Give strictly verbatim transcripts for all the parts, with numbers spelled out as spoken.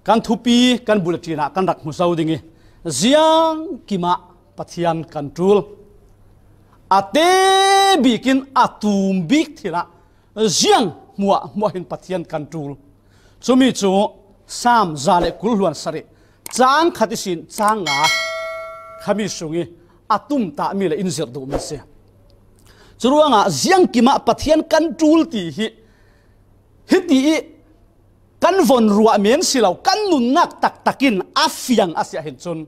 Kan thupi kan bulletin ah kan rak hmu zo ding i, ziangkimah Pathian kan ṭul. A te bikin a tum bik thilah ziang hmuahhmuah hin Pathian kan ṭul. Cumi cu Sam za le kul hluan sarih, cang khat ihsin cang nga khami sung i a tumtahmi le in zirh duhmi a si. Curuangah ziangkimah Pathian kan ṭul ti hi, hiti ih kan von ruah men si lo, kan nunnak taktak in a fiang a si ahhin cun,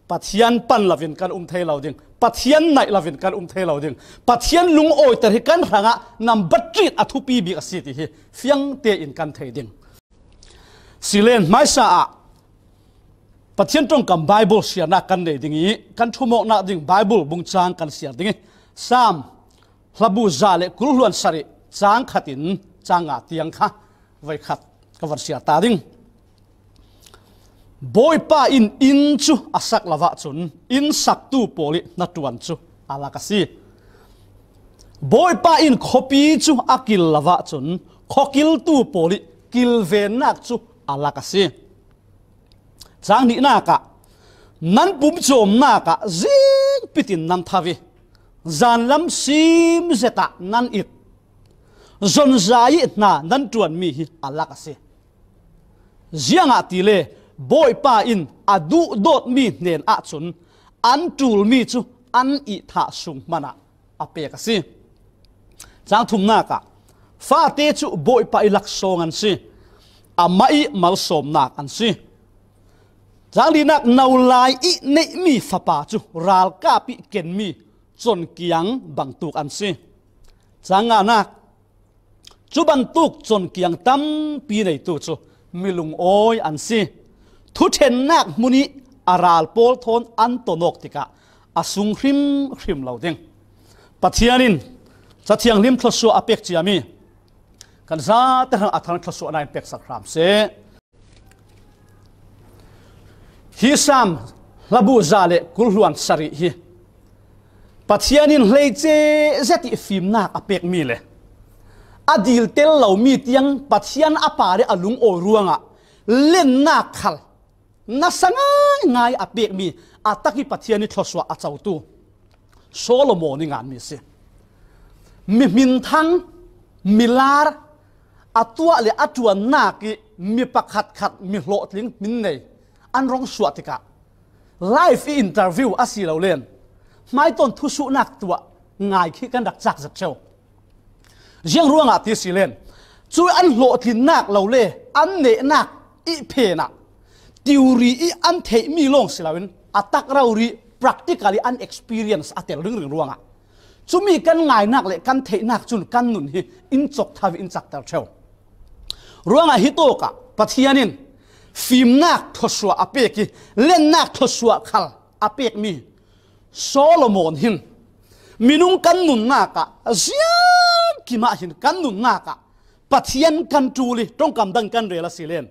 Pathian pan lovin kan um thei lo ding, Pathian naih lovin kan um thei lo ding, Pathian lungawiter hi kan hrangah nambat ṭit a thupi bik a si ti hi fiang tein kan thei ding. Silen hmaisa ah Pathian ṭongkam Bible siarnak kan nei ding i, kan ṭhumawknak ding Bible bungcang kan siar ding i, Sam hlabu za le kul hluan sarih, cang khat in cang nga tiang kha voikhat ka van siar ta ding. Bawipa in inn cu a sak lo ahcun, inn saktu pawl i hnaṭuan cu a lak a si. Bawipa in khuapi cu a kil lo ahcun, khuakiltu pawl i kilvennak cu a lak a si. Cang hnihnak ah, nan pumcawmnak ah zingpitin nan tho i, zanlam sim zet ah nan it, zonzai i hna nan ṭuanmi hi a lak a si. Ziangahtile Bawipa in a duhdawtmi hnen ahcun an ṭulmi cu an ihthah sung hmanh ah a pek a si. Cang thumnak ah, fate cu Bawipa i laksawng an si, amah i malsawmnak an si. Cang linak, nolai i neihmi fapa cu ralkap i kenmi conkiang bangtuk an si. Cang nganak, cu bantuk conkiang tampi neitu cu mi lungawi an si. Thuṭhennak hmun i a ral pawl thawn an tonawk tikah a sung hrimhrim lo ding. Pathian in Cathianghlim thluasuah a pek ciami kan zate hrang a thang thluasuahnak in peksak hram seh. Hi Sam hlabu za le kul hluan sarih hi Pathian in hleice zet i fimnak a pekmi le a dil tel lomi tiang Pathian a pa le a lungawi ruangah lennak khal nasa ngaingai a pekmi, a tak i Pathian i thluasuah a cotu Solomon i nganmi a si. Mi hminthang, mi lar, a tuah le a ṭuannak i mi pakhatkhat mi hlawhtling hmin nei an rung suah tikah live i interview a si lo len hmaitawn thusuhnak tuah ngai khi kan rak cak zet ṭheu. Ziang ruangah ti si len, cu an hlawhtlinnak lo le an nehnak i phen ah theory i an theihmi lawng si loin a tak rori practically an experience a tel ringring ruangah cumi kan ngainak le kan theihnak cun kan nun hi in cawk tho i in cakter ṭheu. Ruangah hi tawkah Pathian in fimnak thluasuah a pek i lennak thluasuah khal a pekmi Solomon hin minung kan nunnak ah, ziangkim ah hin kan nunnak ah Pathian kan ṭul i ṭongkam dang kan rel a si len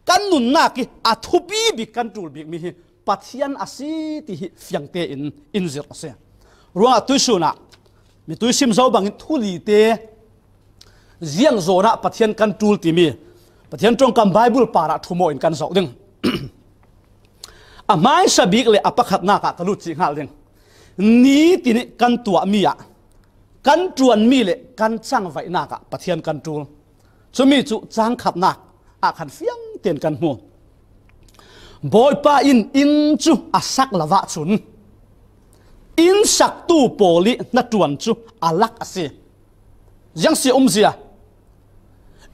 kan nunnak i a thupi bik kan ṭul bikmi hi Pathian a si ti hi fiang tein in zirh a si. Ruangah tuihsun ah mi tuihsim zo bangin thuli te ziang zawn ah Pathian kan ṭul timi Pathian ṭongkam Bible parah ṭhumawh in kan zoh ding. A hmaisa bik le a pakhatnak ah ka lut cih hngal ding. Nitin i kan tuahmi ah, kan ṭuanmi le kan cangvaihnak ah Pathian kan ṭul. Cumi cu cang khatnak ah khan fiang tein kan hmu. Bawipa in inn cu a sak lo ahcun inn saktu pawl i hnaṭuan cu a lak a si. Ziang si umzia?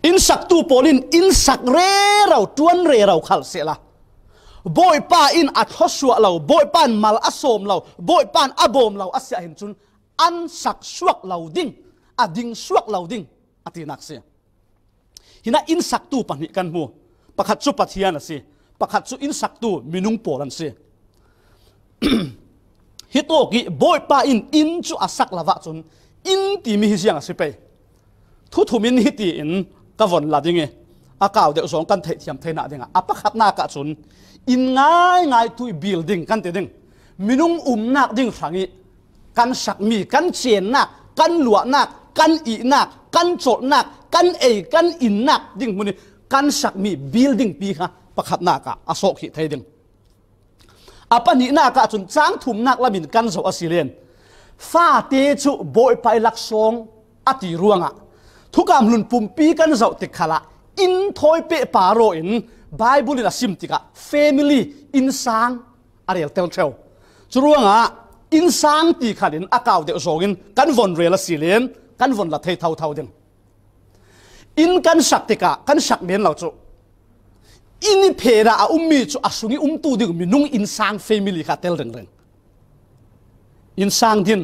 Inn saktu pawl in inn sak rero, ṭuan rero khal sehla Bawipa in a thluasuah lo, Bawipa in mal a sawm lo, Bawipa in a bawm lo a si ahhin cun an sak suak lo ding, a ding suak lo ding a tinak si. Hinah inn saktu pahnih kan hmu. Pakhat cu Pathian a si, pakhat cu inn saktu minung pawl an si. Hi tawk i Bawipa in inn cu a sak lo ahcun inn timi hi ziang a si pei? Thuthum in hiti in ka von la ding i a kau deuh zong kan theihthiam theinak dingah a pakhatnak ahcun inn ngaingai tu i building kan ti ding, minung umnak ding hrang i kan sakmi, kan cennak, kan luahnak, kan ihnak, kan colhnak, kan ei, kan innak ding hmun i kan sakmi building pi kha pakhatnak ah a sawhkhih thei ding. A pahnihnak ah cun cang thumnak lamin kan zoh a si len, fate cu Bawipa ih laksawng a ti ruangah thukam hlun pumpi kan zoh tik khalah inn thawi pehpar aw in Bible in a sim tikah family, innsang a rel tel ṭheu. Curuangah innsang ti khan in a kau deuh zawngin kan von rel a si len kan von la thei thotho ding. Inn kan sak tikah kan sak men lo cu inn ih phen ah a ummi cu a sung ih umtu ding minung innsang family kha tel ringring. Innsang din,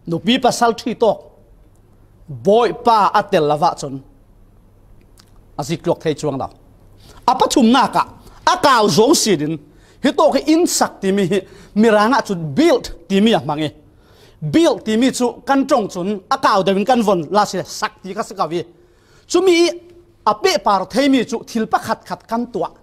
nupi pasal ṭhi tawk, Bawipa a tel lo ahcun a zikluak thei cuang lo. A pathumnak ah a kau zawng sinin hi tawk ih inn sak timi hi Mirang ah cun build timi a hmang ih, build timi cu kan ṭong cun a kau deuh in kan von la si le sak ti kha si ko ih, cumi ih a pehpar theimi cu thil pakhatkhat kan tuah.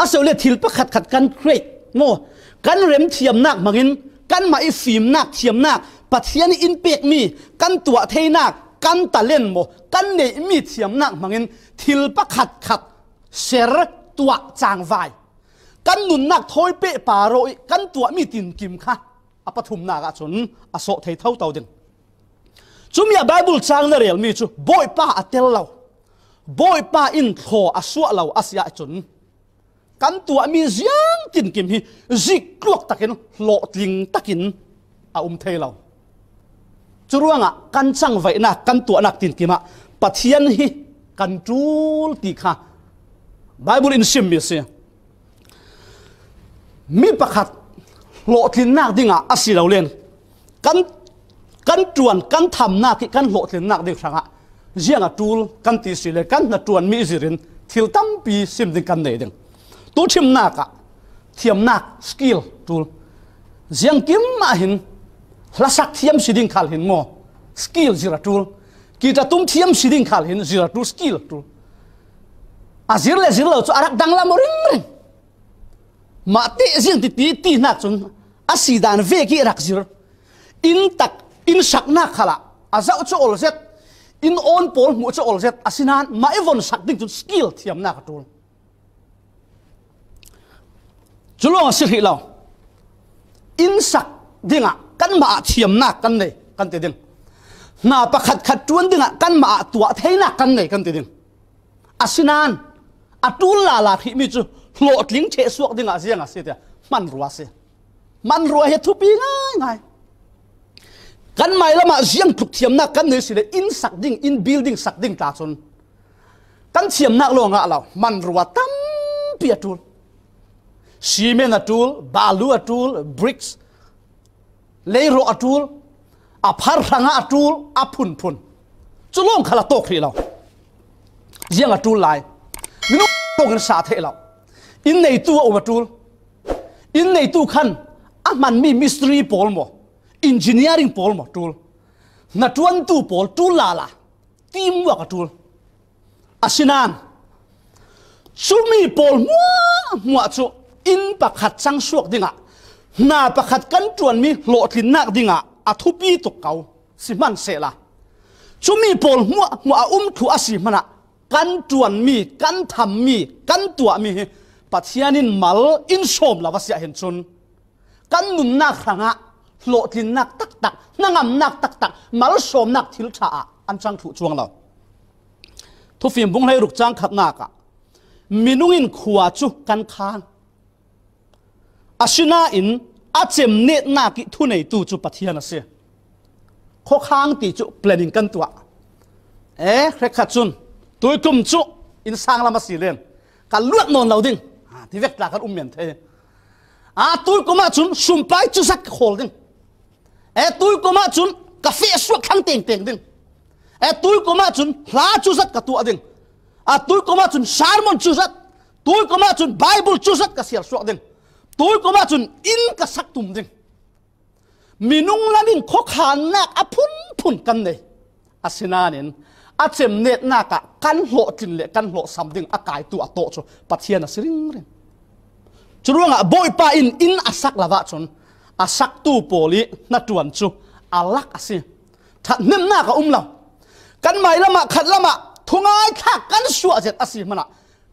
A si le thil pakhatkhat kan create maw? Kan rem thiamnak hmangin, kanmah ih fimnak thiamnak, Pathian ih in pekmi kan tuah theinak, kan talent maw, kan neihmi thiamnak hmangin thil pakhatkhat ser, tuah, cangvai, kan nunnak thawi pehpar aw ih kan tuahmi tinkim kha a pathumnak ah cun a sawh thei thotho ding. Cumi ah Bible cang na relmi cu Bawipa a tel lo, Bawipa in thlaw a suah lo a si ahcun kan tuahmi ziang tinkim hi zikluak takin hlawhtling takin a um thei lo. Curuangah kan cangvaihnak, kan tuahnak tinkim ah Pathian hi kan ṭul ti kha Bible in simmi a si. Mi pakhat hlawhtlinnak dingah a si lo len kan, kan ṭuan, kan thamnak ih kan hlawhtlinnak ding hrangah ziang a ṭul kan ti si le kan hnaṭuanmi ih zirin thil tampi sim ding kan nei ding. Tu ṭhimnak ah thiamnak, skill, ṭul. Ziangkim ah hin hlasak thiam si ding khal hin maw, skill zir a ṭul. Kitatum thiam si ding khal hin zir a ṭul, skill ṭul. A zir le zir lo cu a rak danglam ringring. Mah teh ziang titi tinak cun a si dan vek ih rak zir. Inn tak, inn saknak khalah a zoh cu ol zet, inn awn pawl hmuh cu ol zet, asinain mah ih von sak ding cun skill thiamnak a ṭul. Cu lawng a si hrih lo. Inn sak dingah kanmah ah thiamnak kan nei kan ti ding. Hna pakhatkhat ṭuan dingah kanmah ah tuah theinak kan nei kan ti ding. Asinain a ṭul lala hrihmi cu hlawhtling ṭheh suak dingah ziang a si tiah hmanrua a si. Hmanrua hi a thupi ngaingai. Kan mailam ah ziang tluk thiamnak kan nei si le inn sak ding, inn building sak ding tla cun kan thiamnak lawng ah lo, hmanrua tampi a ṭul. Cement a ṭul, balu a ṭul, bricks, leirawh a ṭul, a phar hrangah a ṭul, a phunphun. Cu lawng khal a tawk hrih lo. Ziang a ṭul lai? Minung tawk in sa theih lo. Inn neitu a um a ṭul. Inn neitu khan a hmanmi mistri pawl maw, engineering pawl maw ṭul. Hnaṭuantu pawl ṭul lala. Teamwork a ṭul. Asinain cumi pawl hmuahhmuah cu inn pakhat cang suak dingah, hna pakhat kan ṭuanmi hlawhtlinnak dingah a thupi tuk ko. Sihmanhsehla cumi pawl hmuahhmuah a um thluh a si hmanah kan ṭuanmi, kan thammi, kan tuahmi hi Pathian in mal in sawm lo a si ahhin cun, kan nunnak hrangah hlawhtlinnak taktak, hnangamnak taktak, malsawmnak thil ṭha ah an cang thluh cuang lo. Thufim bung hleiruk cang khatnak ah minung in khua cu kan khang. Asinain a cemnetnak ih thuneitu cu Pathian a si. Khuakhang ti cu planning kan tuah. Eh, hrekkhat cun tuikum cu innsang lam a si len kan luat nawn lo ding. Ha, ti vek tla kan um men thei. A, tuikum ah cun sumpai cuzat ka khawl ding. Eh, tuikum ah cun ka feh suak thlang tengteng ding. Eh, tuikum ah cun hla cuzat ka tuah ding. A, tuikum ah cun sermon cuzat, tuikum ah cun Bible cuzat ka siar suak ding. Tuikum ah cun inn ka sak tum ding. Minung lam in khuakhannak a phunphun kan nei. Asinain a cemnetnak ah kan hlawhtlin le kan hlawhsam ding a kaitu a tawh cu Pathian a si ringring. Curuangah Bawipa in inn a sak lo ahcun a saktu pawl ih hnaṭuan cu a lak a si. Ṭhathnemnak a um lo. Kan mailam ah, khatlam ah thungai thlak kan suah zet a si hmanah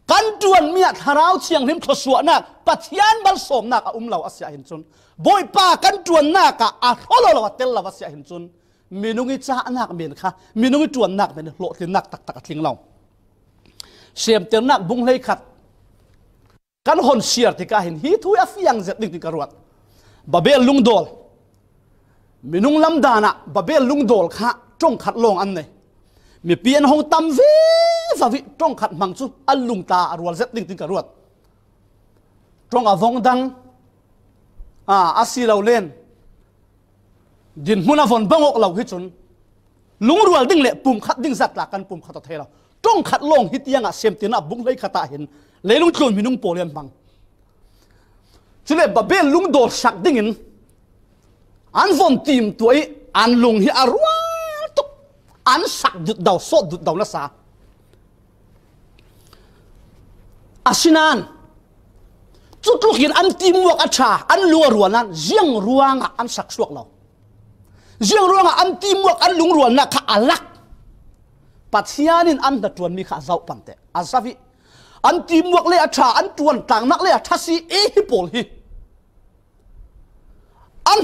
kan ṭuan mi ah Thlarau Thianghlim thluasuahnak, Pathian malsawmnak a um lo a si ah hin cun, Bawipa kan ṭuannak ah a hlawh lo, a tel lo a si ah hin cun, minung i cahnak men kha, minung i ṭuannak men hlawhtlinnak taktak a tling lo. Semtirnak bung hleikhat kan hon siar tikah hin hi thu hi a fiang zet ding ti ka ruat. Babel lungdawl, minung lam dan ah Babel lungdawl kha ṭongkhat lawng an nei. Mipi an hong tam vivo i ṭongkhat hmang cu an lungta a rual zet ding ti ka ruat. Ṭong a vong dang, a, a si lo len dinhmun a von bang awk lo hi cun, lungrual ding le pumkhat ding zat tla kan pumkhat aw thei lo. Ṭongkhat lawng hi tiangah Semtirnak bung hleikhat ah hin leilung tlun minung pawl in an hmang. Cule Babel lungdawl sak dingin an von timtuah i an lung hi a rual tuk, an sak dutdo, sawt dutdo nasa. Asinain cutlukin an teamwork a ṭha, an lung a rual nain ziang ruangah an sak suak lo? Ziang ruangah an teamwork, an lungrualnak kha a lak? Pathian in an hnaṭuanmi kha a zoh pante, a zoh i an teamwork le a ṭha, an ṭuan tlangnak le a ṭha si e hi pawl hi. An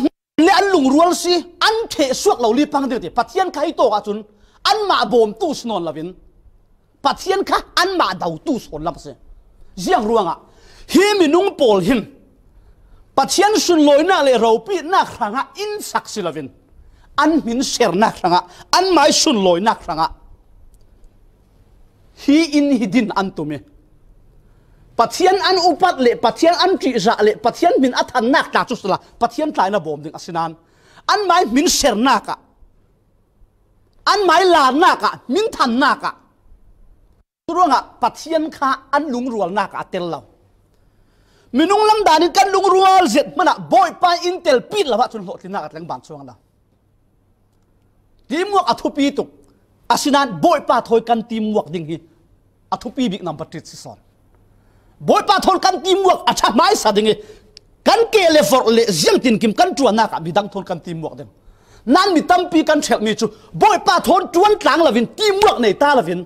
le an lungrual si, an theh suak lo li pang ding ti Pathian kha hi tawk ahcun anmah bawmtu si nawn loin, Pathian kha anmah dotu sawn lam a si. Ziang ruangah hi minung pawl hin Pathian sunlawinak le ropinak hrangah in sak si loin, an hmin sernak hrangah, anmai sunlawinak hrangah hi in hi din an tum i, Pathian an upat le Pathian an ṭihzah le Pathian hmin a thannak tla cu sila Pathian tla in a bawm ding a si nain, anmai hmin sernak ah, anmai larnak ah, hmin thannak ah, curuangah Pathian kha an lungrualnak ah a tel lo. Minung lam dan in kan lungrual zet hmanah Bawipa in telpit lo ahcun hlawhtlinnak a tleng ban chuang lo. Teamwork a thupi tuk. Asinain Bawipa thawi kan teamwork ding hi a thupi bik nambat ṭit si sawn. Bawipa thawn kan teamwork a ṭha hmaisa ding i, kan ke le vorh le ziangtinkim kan ṭuannak ah midang thawn kan teamwork ding. Nan mi tampi kan ṭhelhmi cu Bawipa thawn ṭuan tlang loin, teamwork nei ta loin,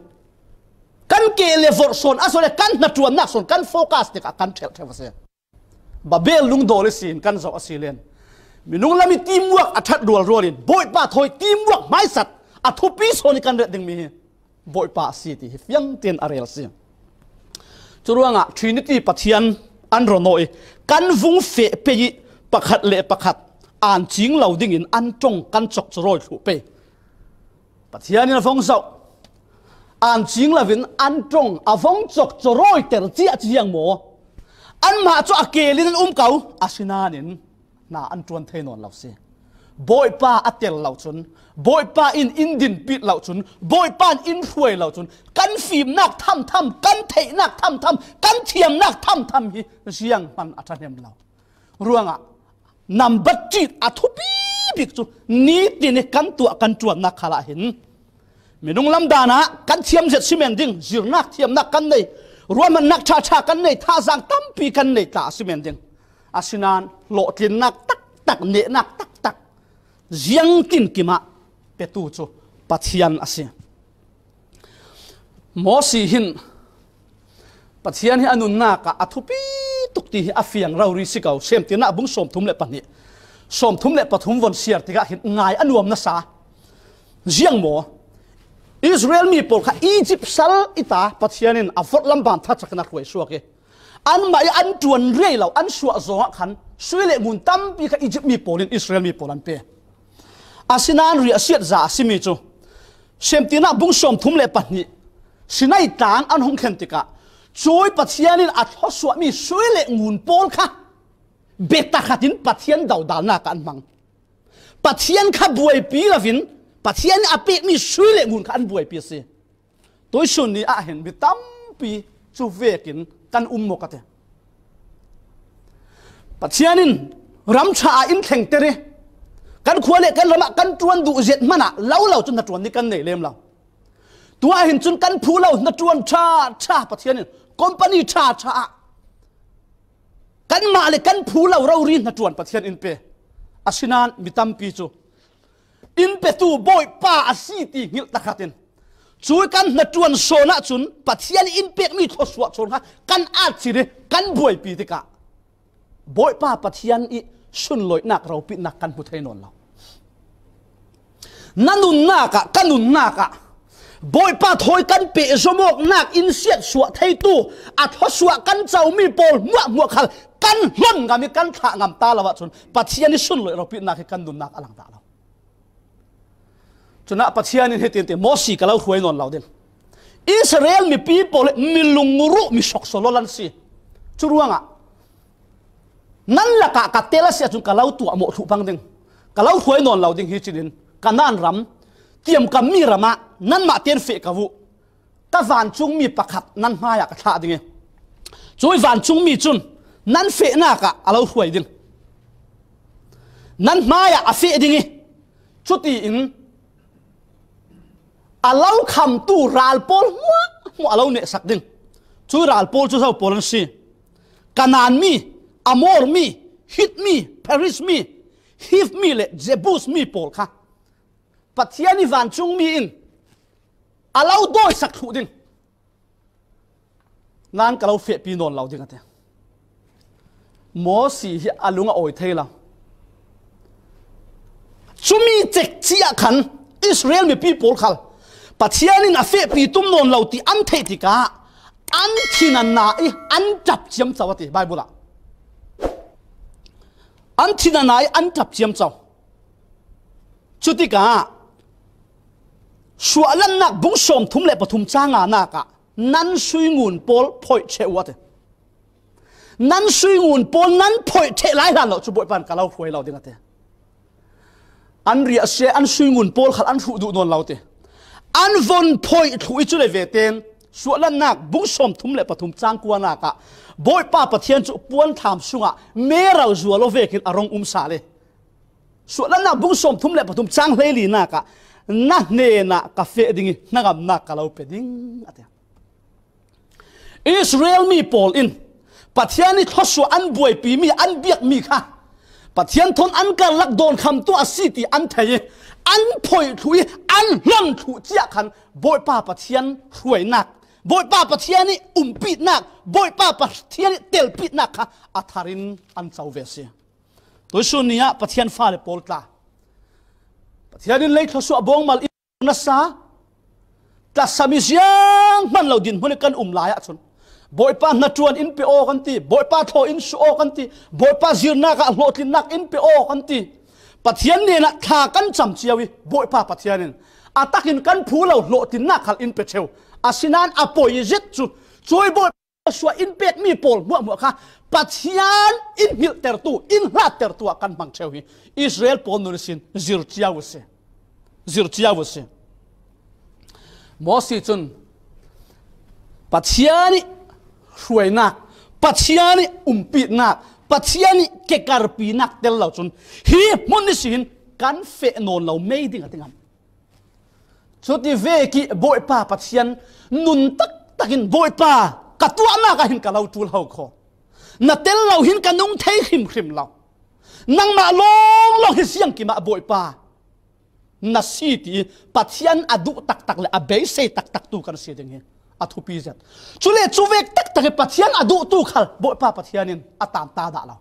kan ke le vorh sawn a si le kan hnaṭuannak sawn kan focus tikah kan ṭhelh ṭheu a si. Babel lungdawl ihsin kan zoh a si len, minung lam i teamwork a ṭhat rualrual in Bawipa thawi teamwork hmaisat a thupi sawn i kan ret dingmi hi Bawipa a si ti hi fiang tein a rel a si. Curuangah Trinity Pathian an ron aw i kan vung feh pei i pakhat le pakhat an cing lo dingin an ṭong kan cokcawrawi thluh pei. Pathian in a vong zoh, an cing loin an ṭong a vong cokcawrawiter ciah ci hiang maw? Anmah cu a kelin an um ko, asinain hna an ṭuan thei nawn lo si. Bawipa a tel lo cun, Bawipa in in dinpit lo cun, Bawipa in in hruai lo cun, kan fimnak thamtham, kan theihnak thamtham, kan thiamnak thamtham hi zianghman a ṭhahnem lo. Ruangah nambat ṭit a thupi bik cu nitin i kan tuah kan ṭuannak khal ah hin minung lam dan ah kan thiam zet si men ding, zirnak thiamnak kan nei, ruahmannak ṭhaṭha kan nei, thazaang tampi kan nei tla a si men ding. Asinain hlawhtlinnak taktak, nehnak taktak, ziangtinkim ah petu cu Pathian a si. Mosi hin Pathian hi a nunnak ah a thupi tuk ti hi a fiang rori si ko. Semtirnak bung sawmthum le pahnih, sawmthum le pathum von siar tikah hin ngai a nuam nasa. Ziang maw? Israel mi pawl kha Egypt sal i ta Pathian in a vorh lam ban thachakin a hruai suak i, anmah i an ṭuan rei lo, an suah zawng ah khan sui le ngun tampi kha Egypt mi pawl in Israel mi pawl an pe. Asinain riahsiat za a simi cu Semtirnak bung sawmthum le pahnih, Sinai tlang an hung thlen tikah cuih Pathian in a thluasuahmi sui le ngun pawl kha biatak khat in Pathian dodalnak ah an hmang. Pathian kha buaipi loin Pathian in a pekmi sui le ngun kha an buaipi a si. Tuisun ni ah hin mi tampi cu vekin kan um maw ka ti. Pathian in ram ṭha ah in thlengter i kan khua le kan ram ah kan ṭuan duh zet hmanah lo lo cu hnaṭuan ni kan nei lem lo. Tuah hin cun kan phu lo hnaṭuan ṭha ṭha Pathian in company ṭha ṭha ah kanmah le kan phu lo rori hnaṭuan Pathian in pe. Asinain mi tampi cu in petu Bawipa a si ti hngilh takhat in Cui kan hnaṭuan sawn ahcun Pathian in pekmi thluasuah chawn kha kan at chin i kan buaipi tikah Bawipa Pathian i sunloihnak, ropitnak kan hmu thei nawn lo. Na nunnak ah, ka nunnak ah Bawipa thawi kan pehzom awknak in siatsuah theitu, a thluasuah kan comi pawl hmuahhmuah khal kan hlon ngam i kan thlah ngam ta lo ahcun Pathian i sunloih, ropitnak hi kan nunnak a lang dah lo. Cun ah Pathian in hitin ti, Mosi, ka lo hruai nawn lo ding. Israel mipi pawl hi mi lungruh, mi soksolol an si. Cu ruangah nan lakah ka tel a si ahcun ka lo tuahmawh thluh pang ding, ka lo hruai nawn lo ding hi cinin Kanaan ram, tiamkammi ram ah nanmah tein feh ko u. Ka vancungmi pakhat nan hmaiah ka thlah ding i cui vancungmi cun nan fehnak ah a lo hruai ding. Nan hmaiah a feh ding i cutiin a lo khamtu ral pawl hmuahhmuah a lo nehsak ding. Cui ral pawl cu zo pawl an si? Kanaan mi, Amor mi, Hit mi, Periz mi, Hiv mi le Jebus mi pawl kha Pathian i vancungmi in a lo dawisak thluh ding. Nan ka lo fehpi nawn lo ding, a ti. Mosi hi a lung a awi thei lo. Cumi cekci ah khan Israel mipi pawl khal Pathian in a fehpi tum nawn lo ti an theih tikah an thin a na i an ṭap ciamco, a ti Baibal ah. An thin a na i an ṭap ciamco. Cutikah Suahlannak bung sawmthum le pathum cang nganak ah nan sui ngun pawl phoih ṭheh u, a ti. Nan sui ngun pawl nan phoih ṭheh lai hlan lo cu Bawipa in ka lo hruai lo ding, a ti. An riahsia, an sui ngun pawl khal an hruh duh nawn lo, ti. An von phoih thluh i cu le ve tein Suahlannak bung sawmthum le pathum cang kuanak ah Bawipa Pathian cu puanthlam sungah mero zual aw vekin a rung um sal i Suahlannak bung sawmthum le pathum cang hleilinak ah na hnenah ka feh ding i hnangamnak ka lo pe ding, a ti. Israel mi pawl in Pathian i thluasuah an buaipimi, an biakmi kha Pathian thawn an karlak dawnkhamtu a si ti an thei i an phoih thluh i an hlon thluh ciah khan Bawipa Pathian hruainak, Bawipa Pathian i umpitnak, Bawipa Pathian i telpitnak kha a thar in an co ve a si. Tuisun ni ah Pathian fale pawl tla, Pathian in lei thluasuah bawngmal in nasa, tlasami ziang hman lo dinhmun i kan um lai ahcun Bawipa hnaṭuan in pe aw kan ti, Bawipa thaw in suah aw kan ti, Bawipa zirnak ah hlawhtlinnak in pe aw kan ti. Pathian hnenah thla kan cam cio i Bawipa Pathian in a takin kan phu lo hlawhtlinnak khal in pe cio. Asinain a poi zet cu cui Bawipa suah in pekmi pawl hmuahhmuah kha Pathian in hmilhtertu, in hlattertu ah kan hmang cio hi Israel pawl nun ihsin zir cio u si. Zir cio u si. Mosi cun Pathian i hruainak, Pathian i umpitnak, Pathian i kekarpinak tel lo cun hi hmun ihsin kan feh nawn lo mei ding a ti ngam. Cuti vek i Bawipa Pathian nun taktak in, Bawipa, ka tuahnak ah hin ka lo ṭul ho kho. Na tel lo hin ka nung thei hrimhrim lo. Nangmah lawnglawng hi siangkim ah Bawipa na si ti Pathian a duh taktak le a beisei taktak tu kan si ding hi a thupi zet. Cule cu vek taktak i Pathian a duhtu khal Bawipa Pathian in a tanta dah lo.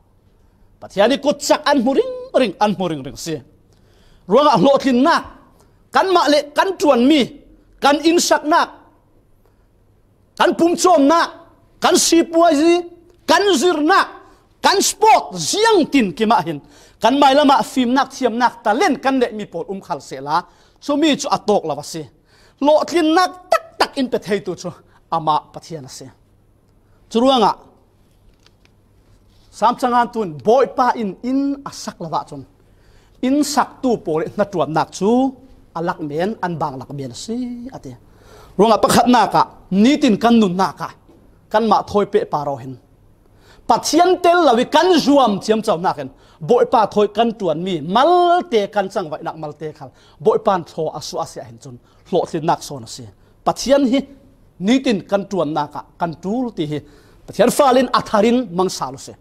Pathian i kutcak an hmu ringring, an hmu ringring si. Ruangah hlawhtlinnak, kanmah le kan ṭuanmi, kan innsaknak, kan pumcawmnak, kan sipuazi, kan zirnak, kan sport, ziangtin kim ah hin kan mailam ah fimnak, thiamnak, talent kan neihmi pawl um khal sehla, cumi cu a tawk lo a si. Hlawhtlinnak taktak in pe theitu cu amah Pathian a si. Curuangah Sam cangan tun Bawipa in inn a sak lo ahcun inn saktu pawl i hnaṭuannak cu a lak men, an bang lak men a si, a ti. Ruangah pakhatnak ah nitin kan nunnak ah kanmah thawi pehpar aw hin Pathian tel lo i kan zuam ciamco nakin Bawipa thawi kan ṭuanmi malte, kan cangvaihnak malte khal Bawipa in thaw a suah a si ahhin cun hlawhtlinnak sawn a si. Pathian hi nitin kan ṭuannak ah kan ṭul ti hi Pathian fale in a thar in mang sal u sih.